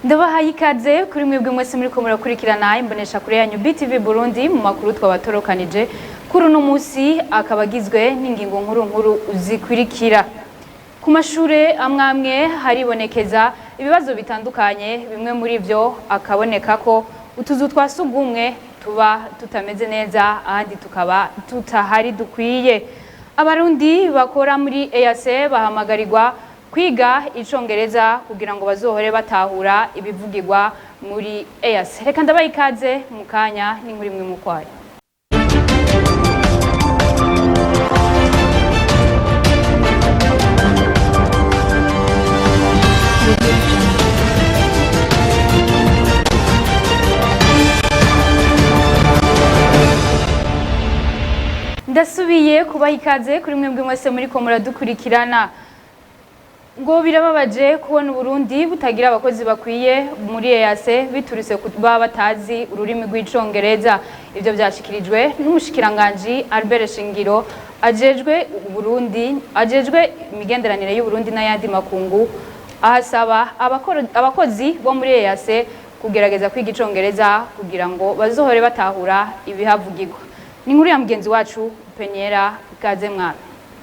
Ndabahaye ikaze kuri mwebwe mwese muriko murakurikirana imbonesha kure yanyu BTV Burundi mu makuru twabatoronkanije kuri uno musi, akaba agizwe n'ingingo nkuru nkuru zikurikira. Ku mashure amwe amwe haribonekeza ibibazo bitandukanye, bimwe muri vyo akaboneka ko utuzu twa sugumwe tuba tutameze neza, ahandi tukaba tutahari dukwiye. Abarundi bakora muri EAC bahamagarirwa kwiga icongereza kugira ngo bazohore batahura ibivugirwa muri EAC. Reka ndabaha ikaze mu kanya n'inkuru imwe mukwayo. Ndasubiye kubaha ikaze kuri mwebwe mwese muriko muradukurikirana. Ngo birababaje kubona Uburundi butagira abakozi bakwiye muri EAC biturutse kuba batazi ururimi rw'icongereza. Ivyo vyashikirijwe n'umushikiranganji Albert Shingiro ajejwe Uburundi, ajejwe imigenderanire y'Uburundi n'ayandi makungu, ahasaba abakozi bo muri EAC kugerageza kwiga icongereza kugira ngo bazohore batahura ibihavugirwa. Ni inkuru ya mugenzi wacu Peniera Ikaze Mwana.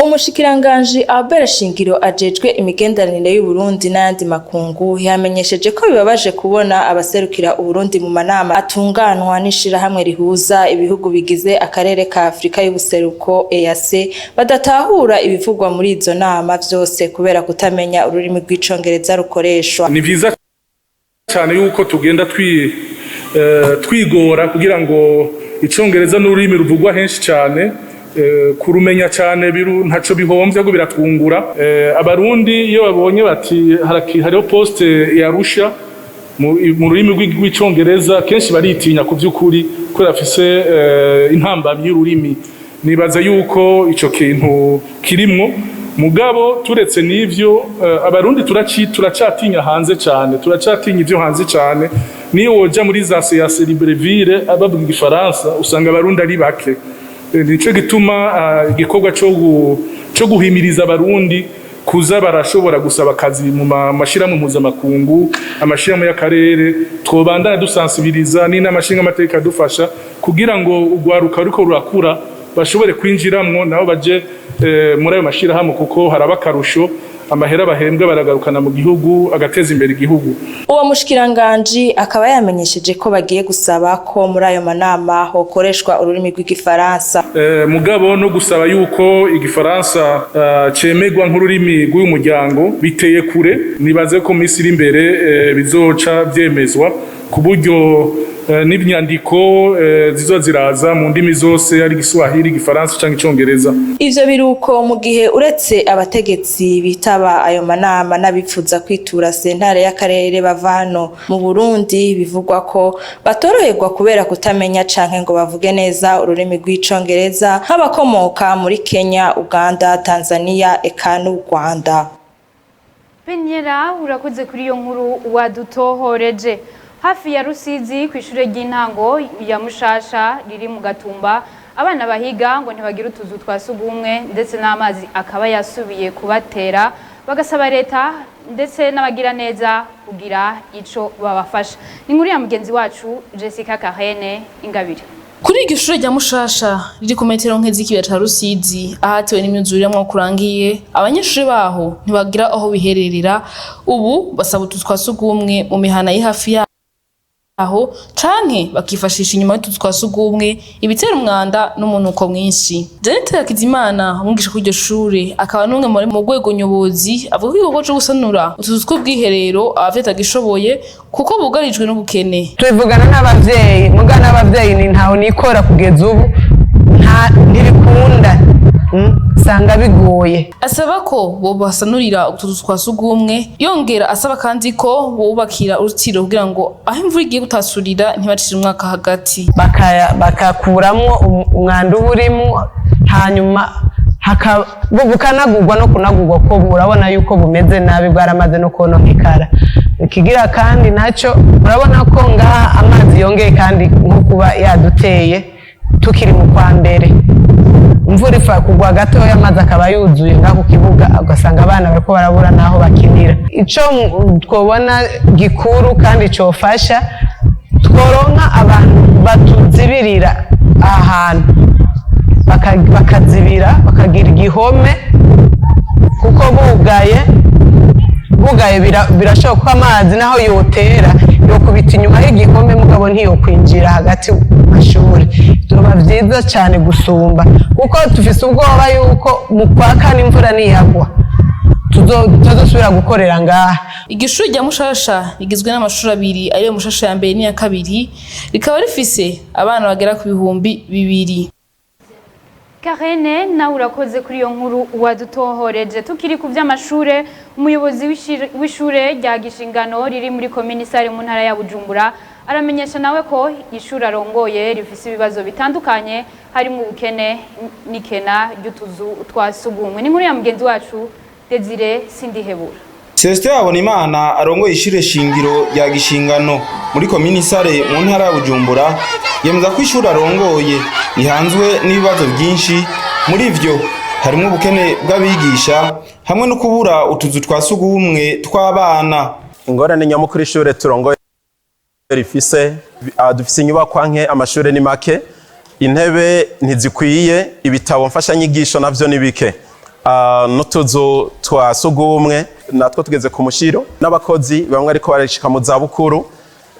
Umushikiranganji Albert Shingiro ajejwe imigenderanire y'Uburundi n'ayandi makungu yamenyesheje ko bibabaje kubona abaserukira Uburundi mu manama atunganwa n'ishirahamwe rihuza ibihugu bigize akarere ka Afrika y'ubuseruko EAC badatahura ibivugwa muri izo nama vyose kubera kutamenya ururimi rw'icongereza rukoreshwa. Ni vyiza cyane yuko tugenda twigora kugira ngo icongereza n'ururimi ruvugwa henshi cyane, kurumenya cyane biru ntaco bihomvye ahubwo biratwungura. Abarundi iyo babonye bati hariho poste ya Arusha mu rurimi rw'icongereza, kenshi baritinya ku vy'ukuri kubera bafise intambamyi y'ururimi. Nibaza yuko ico kintu kirimwo. Mugabo turetse n'ivyo, abarundi turacatinya hanze cyane, turacatinya ivyo hanze cyane. Niyo woja muri za CAC Libreville bavuga igifaransa, usanga abarundi ari bake. Nico gituma igikorwa co guhimiriza abarundi kuza barashobora gusaba akazi mu mashirahamwe mpuzamakungu, amashirahamwe y'akarere, twobandana dusansibiriza n'inama nshingamateka dufasha kugira ngo urwaruka ruriko rurakura bashobore kwinjiramwo nabo baje muri ayo mashirahamwe, kuko haraba akarusho, amahera bahembwa baragarukana mu gihugu agateza imbere igihugu. Uwo mushikiranganji akaba yamenyesheje ko bagiye gusaba ko muri ayo manama hokoreshwa ururimi rw'igifaransa. Mugabo no gusaba yuko igifaransa cemegwa nk'ururimi rw'uyu muryango biteye kure. Nibaze ko mu minsi iri imbere bizoca vyemezwa ku buryo n'inyandiko zizoza ziraza mu ndimi zose, ari igiswahili, igifaransa canke icongereza. Ivyo biruko mu gihe uretse abategetsi bitaba ayo manama n'abipfuza kwitura sentare y'akarere bava hano mu Burundi bivugwa ko batoroherwa kubera kutamenya canke ngo bavuge neza ururimi rw'icongereza, nk'abakomoka muri Kenya, Uganda, Tanzania eka n'u Rwanda. Penyera, urakoze kuri iyo nkuru wadutohoreje. Hafi ya Rusizi, ku ishure ry'intango ya Mushasha riri mu Gatumba, abana bahiga ngo ntibagira utuzu twa sugumwe, ndetse n'amazi akaba yasubiye kubatera, bagasaba leta ndetse n'abagira neza kugira ico babafasha. Ni inkuru ya mugenzi wacu Jessica Kahene Ingabire. Kuri iryo shure rya Mushasha riri ku metero nke z'ikibira ca Rusizi ahatewe n'imyuzurire mwaka urangiye, abanyeshure baho ntibagira aho bihererera. Ubu basaba utuzu twa sugumwe mu mihana iri hafi yaho canke bakifashisha inyuma y'utuzu twa sugumwe, ibitera umwanda n'umunuko mwinshi. Janete Hakizimana, umwigisha kuri iryo shure akaba n'umwe muri mu rwego nyobozi, avuga ko igikorwa co gusanura utuzu tw'ubwiherero abavyeyi batagishoboye kuko bugarijwe n'ubukene. Tubivugana n'abavyeyi, muga n'abavyeyi ni ntaho nikora kugeza ubu, nta ntibikunda. Usanga bigoye. Asaba ko bobasanurira utuzu twa sugumwe, yongera asaba kandi ko bubakira uruzitiro kugira ngo aho imvura igiye gutasurira ntibacire umwaka hagati. Bakakuramwo umwanda uba urimo, hanyuma bukanagurwa no kunagurwa, ko urabona yuko bumeze nabi, bwaramaze no kononekara. Ikigira kandi nacyo, urabona ko ngaha amazi yongeye kandi nko kuba yaduteye tukiri mu kwa mbere. Imvura ifa kugwa gatoya, amazi akaba yuzuye ngaho ku kibuga, ugasanga abana bariko barabura n'aho bakinira. Ico twobona gikuru kandi cofasha, tworonka abantu batuzibirira aha hantu, bakazibira, bakagira igihome, kuko bugaye birashoboka ko amazi naho yotera yokubita inyuma y'igihome, mugabo ntiyokwinjira hagati mu mashuri. Byoba vyiza cyane gusumba, kuko tufise ubwoba yuko mu kwa kane imvura niyagwa tutazosubira gukorera ngaha. Iryo shuri rya Mushasha rigizwe n'amashuri abiri, ariyo Mushasha ya mbere n'iya kabiri, rikaba rifise abana bagera ku 2000. Karene, nawe urakoze kuri iyo nkuru wadutohoreje. Tukiri ku by'amashure, umuyobozi w'ishure rya Gishingano riri muri komini Sare mu ntara ya Bujumbura aramenyesha nawe ko ishuri arongoye rifise ibibazo bitandukanye, harimo ubukene n'ikena ry'utuzu twa sugumwe. Ni inkuru ya mugenzi wacu Desire Sindihebura. Celestin Habonimana arongoye ishure shingiro rya Gishingano muri komini Sare mu ntara ya Bujumbura yemeza ko ishure arongoye rihanzwe n'ibibazo byinshi. Muri vyo harimo ubukene bw'abigisha hamwe no kubura utuzu twa sugumwe tw'abana. Ingorane nyamukuru ishure turongoye rifise, dufise inyubakwa nke, amashure ni make, intebe ntizikwiye, ibitabo mfashanyigisho navyo ni bike, n'utuzu twa sugumwe natwo tugeze ku mushiro, n'abakozi bamwe ariko barashika mu zabukuru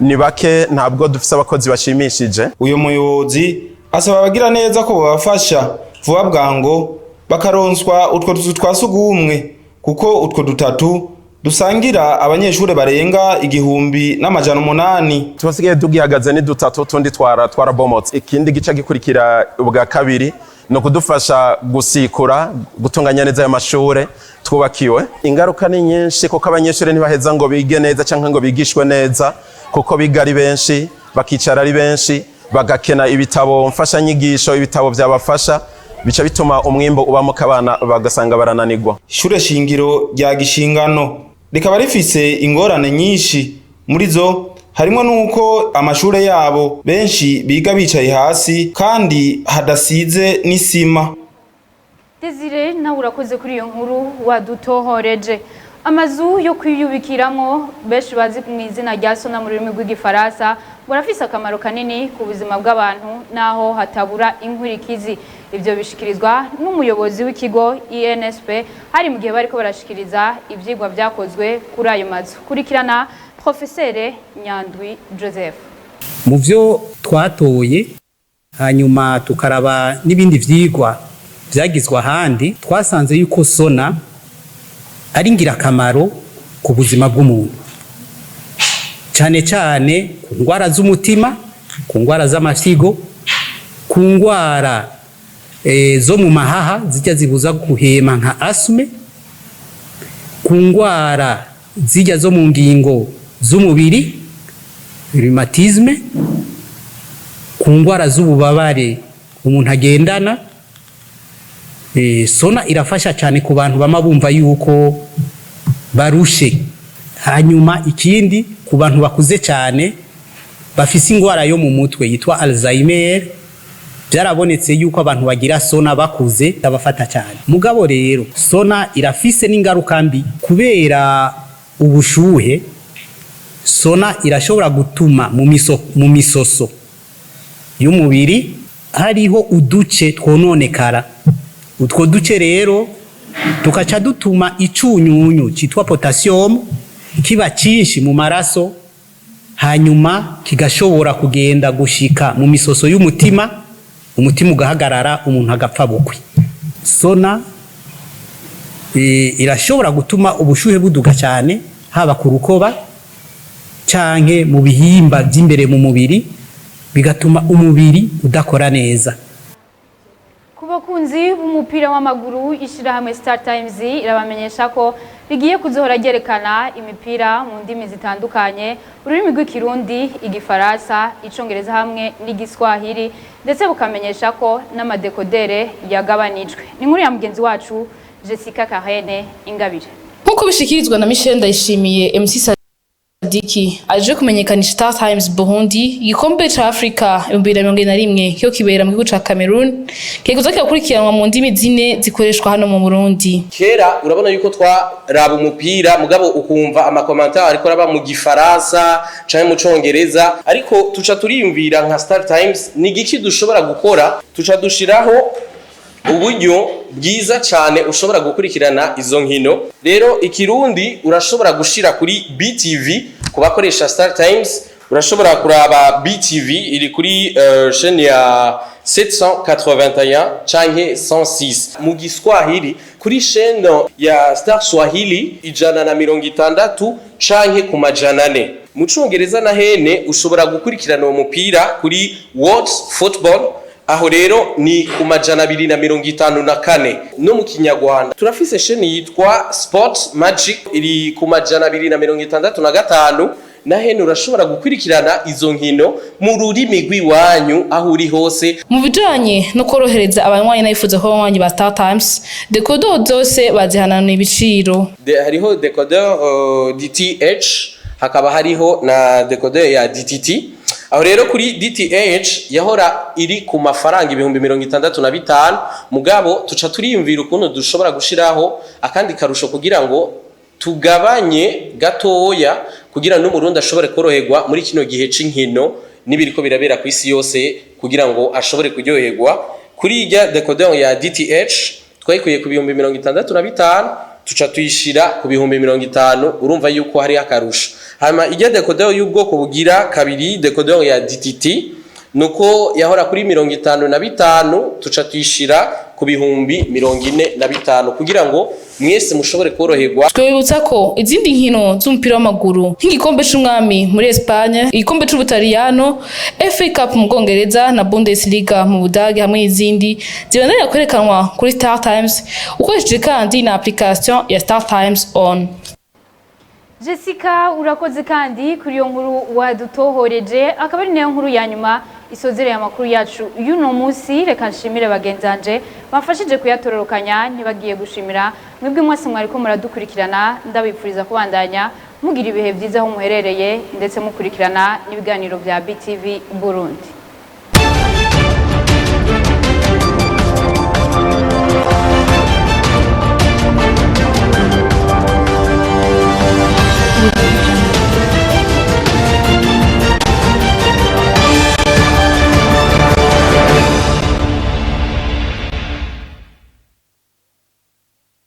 ni bake, ntabwo dufise abakozi bashimishije. Uyo muyobozi asaba abagira neza ko bobafasha vuba bwango bakaronswa utwo tuzu twa sugumwe, kuko utwo dutatu dusangira abanyeshure barenga 1800. Tusigaye tugihagaze ni dutatu, utundi twarabomotse. Ikindi gice gikurikira ubwa kabiri ni ukudufasha gusikura, gutunganya neza ayo mashure twubakiwe. Ingaruka ni nyinshi, kuko abanyeshure ntibaheza ngo bige neza canke ngo bigishwe neza, kuko biga ari benshi, bakicara ari benshi, bagakena ibitabo mfashanyigisho, ibitabo vyabafasha, bica bituma umwimbo uba muke, abana bagasanga barananirwa. Ishure shingiro rya Gishingano rikaba rifise ingorane nyinshi. Muri zo harimwo nuko amashure yabo benshi biga bicaye hasi kandi hadasize n'isima. Desire, nawe urakoze kuri iyo nkuru wadutohoreje. Amazu yo kwiyubikiramo benshi bazi mu izina rya sauna mu rurimi rw'Igifaransa ngo arafise akamaro kanini ku buzima bw'abantu, naho hatabura inkurikizi. Ivyo bishikirizwa n'umuyobozi w'ikigo INSP, hari mu gihe bariko barashikiriza ivyigwa vyakozwe kuri ayo mazu. Kurikirana Profesere Nyandwi Joseph. Mu byo twatoye, hanyuma tukaraba n'ibindi vyigwa vyagizwe ahandi, twasanze yuko sauna ari ingirakamaro ku buzima bw'umuntu, cyane cyane ku ndwara z'umutima, ku ndwara z'amafyigo, ku ndwara zo mu mahaha zijya zibuza guhema nka asthme, ku ndwara zijya zo mu ngingo z'umubiri, rhumatisme, ku ndwara z'ububabare umuntu agendana. Sauna irafasha cyane ku bantu bama bumva yuko barushe. Hanyuma ikindi, ku bantu bakuze cyane bafise ingwara yo mu mutwe yitwa Alzheimer, byarabonetse yuko abantu bagira sauna bakuze abafata cyane. Mugabo rero sauna irafise n'ingaruka mbi. Kubera ubushuhe, sauna irashobora gutuma mu misoso y'umubiri hariho uduce twononekara. Utwo duce rero tukaca dutuma icunyunyu citwa potassium kiba cyinshi mu maraso, hanyuma kigashobora kugenda gushika mu misoso y'umutima, umutima ugahagarara, umuntu agapfa bukwi. Sauna irashobora gutuma ubushuhe buduga cyane, haba ku rukoba canke mu bihimba by'imbere mu mubiri, bigatuma umubiri udakora neza. Ku bakunzi b'umupira w'amaguru, ishirahamwe Star Times irabamenyesha ko rigiye kuzohora ryerekana imipira mu ndimi zitandukanye: ururimi rw'Ikirundi, Igifaransa, Icongereza hamwe n'Igiswahili, ndetse bukamenyesha ko n'amadekodere yagabanijwe. Ni inkuru ya mugenzi wacu Jessica Karene Ingabire. Nk'uko bishikirizwa na Michel Ndayishimiye, MC Sadiki aje kumenyekanisha Star Times Burundi, igikombe ca Afrika 2021 cyo kibera mu gihugu ca Cameroon kikuza kirakurikiranwa mu ndimi zine zikoreshwa hano mu Burundi. Kera urabona yuko twaraba umupira, mugabo ukumva ama commentaires ariko araba mu Gifaransa canke mu Congereza, ariko tuca turiyumvira nka Star Times ni igiki dushobora gukora, tuca dushiraho uburyo bwiza cyane ushobora gukurikirana izo nkino. Rero ikirundi urashobora gushira kuri BTV. Ku bakoresha Star Times, urashobora kuraba BTV iri kuri chaîne ya 781 canke 106. Mu Giswahili kuri chaîne ya Star Swahili 160 canke ku 400. Mu Congereza na hene ushobora gukurikirana uwo mupira kuri World Football, aho rero ni ku 254. No mu Kinyarwanda turafise chaîne yitwa Sport Magic, iri ku 265. Na hene urashobora gukurikirana izo nkino mu rurimi rw'iwanyu aho uri hose. Mu bijanye no korohereza abanywanyi n'abifuza kuba abanywanyi ba Star Times, décodeur zose bazihanana ibiciro. Hariho décodeur DTH, hakaba hariho na décodeur ya DTT. Aho rero kuri DTH yahora iri ku mafaranga 65,000, mugabo tuca turiyumvira ukuntu dushobora gushiraho akandi karusho kugira ngo tugabanye gatoya, kugira n'Umurundi ashobore koroherwa muri kino gihe c'inkino n'ibiriko birabera ku isi yose, kugira ngo ashobore kuryoherwa. Kuri irya décodeur ya DTH twayikuye ku 65,000, tuca tuyishira ku 50,000. Urumva yuko hari akarusho. Hanyuma irya décodeur y'ubwoko bugira kabiri, décodeur ya DTT, nuko yahora kuri 55,000, tuca tuyishira ku 45,000 kugira ngo mwese mushobore koroherwa. Twibutsa ko izindi nkino z'umupira w'amaguru nk'igikombe c'umwami muri Espagne, igikombe c'Ubutaliyano, FA Cup mu Bwongereza na Bundesliga mu Budage hamwe n'izindi zibandanya kwerekanwa kuri Star Times ukoresheje kandi na application ya Star Times On. Jessica, urakoze kandi kuri iyo nkuru wadutohoreje, akaba ari nayo nkuru ya nyuma isozereye amakuru yacu y'uno munsi. Reka nshimire bagenzanje bamfashije kuyatororokanya, ntibagiye gushimira mwebwe mwese mwariko muradukurikirana. Ndabipfuriza kubandanya mugira ibihe byiza aho muherereye, ndetse mukurikirana n'ibiganiro bya BTV Burundi.